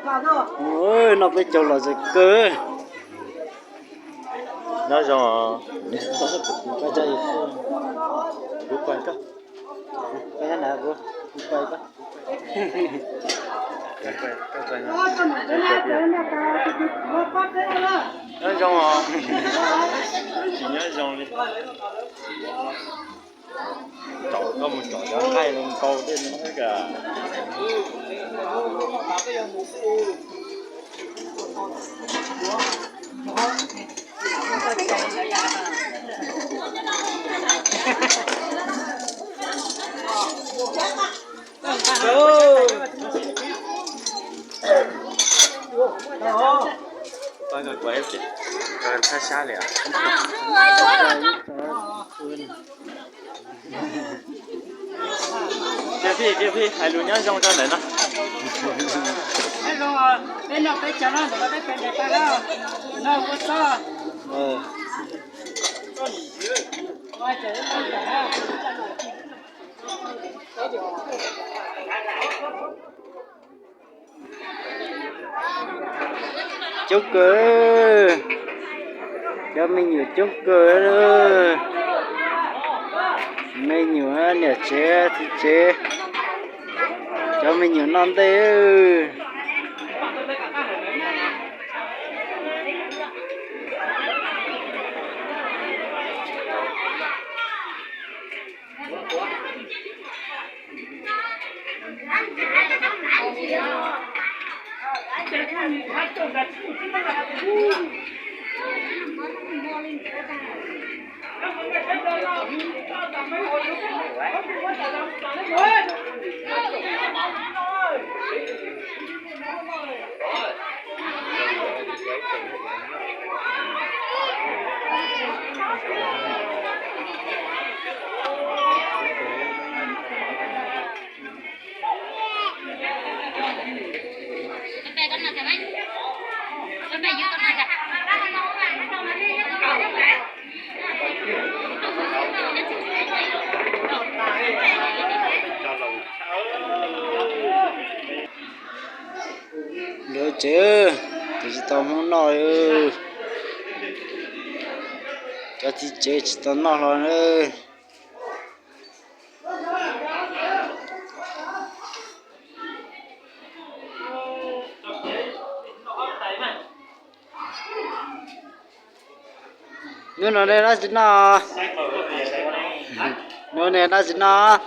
Ua, noj peb caug los zem kawg. Nyob zoo. Kuv pais koj. Koj nyob nav kuv, kuv pais koj. Nyob zoo os. Tsis nyob zoo li. Tsom koj mus tsom cov nqaij no ntau tej no ka. Thaj sab li. Cia phij, cia phij hais lus nyob zoo rau ntawm no. Peb noj peb caug no, ntawm no peb pes nres tag na. No ua txob. Coob kawg, cov me nyuam coob kawg. Me nyuam, niam tsev txiv tsev, cov me nyuam noj ntej. Lawv tsev, tus tsis tau Hmoob noj, cov txiv tsev tsis tau noj hlo na. Hnub no nej dab tsi noj? Hnub no nej dab tsi noj?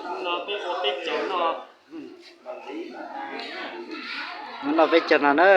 Hnub no peb caug no na.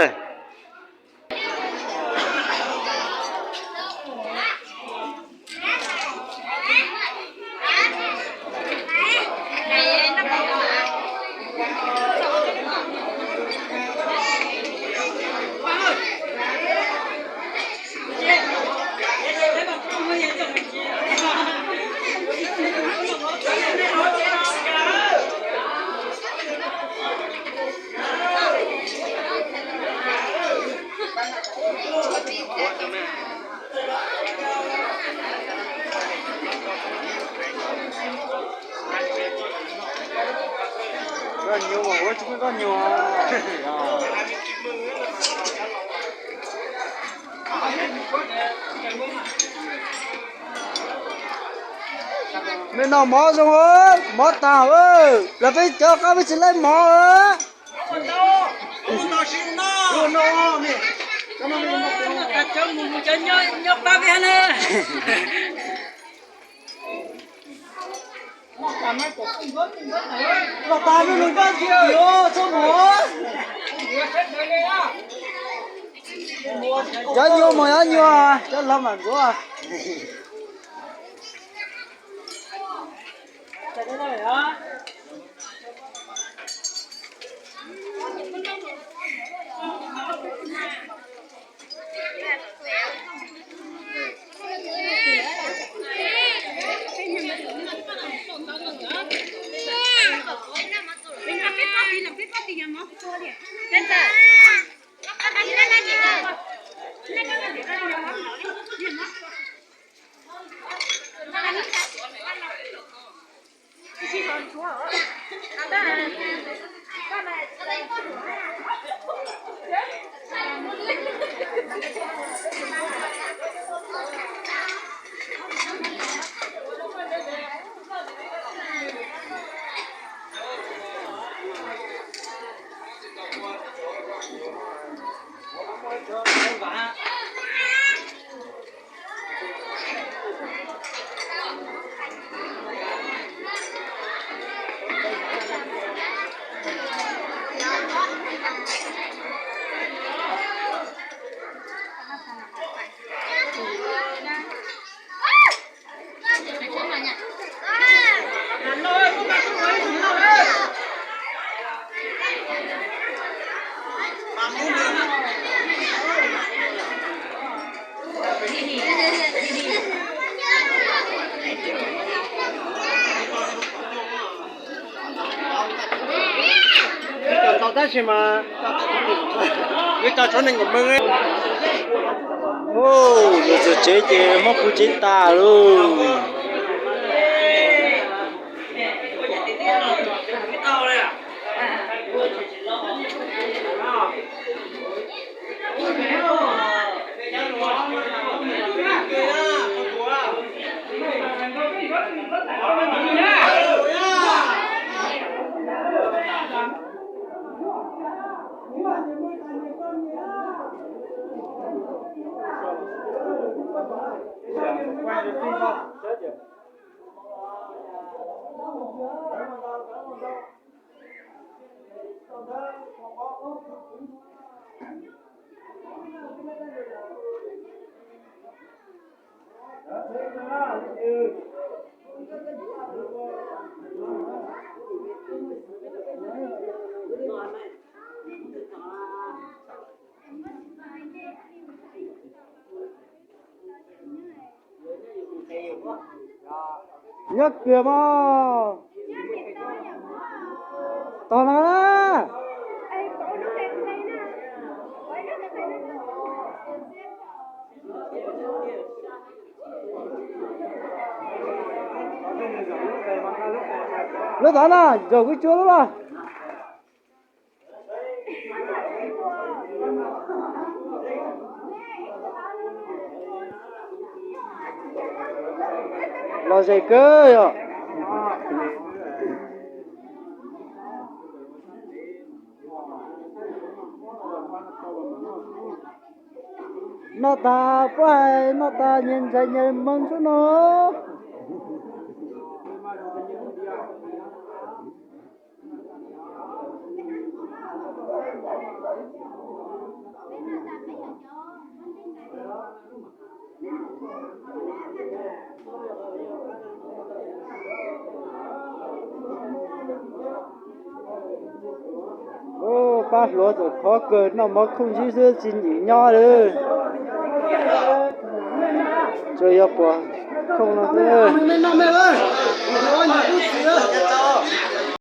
Koj nyuam, ua tsis muaj koj nyuam. Mej noj mov zoo, mov tag, los peb cov qab peb tsis laij mov. Cov nyuam mas cov nyuam, cov laus mas ntxuav. Tab sis mas, tab sis mas, lawv txog tsev ces muab pub tsev tas lauj. Nyob kiag mas. Tog no na. Lub tod na, zaum kwv cua lub los. Los ze kawg yom. Noj tas puab hais noj tas nyias ntxhais nyias mees xwb no. Pab hluas txawm khov kawg noj mov khooj zib xwb tsis nyiam nyob li. Tsuas yog puas khooj no xwb.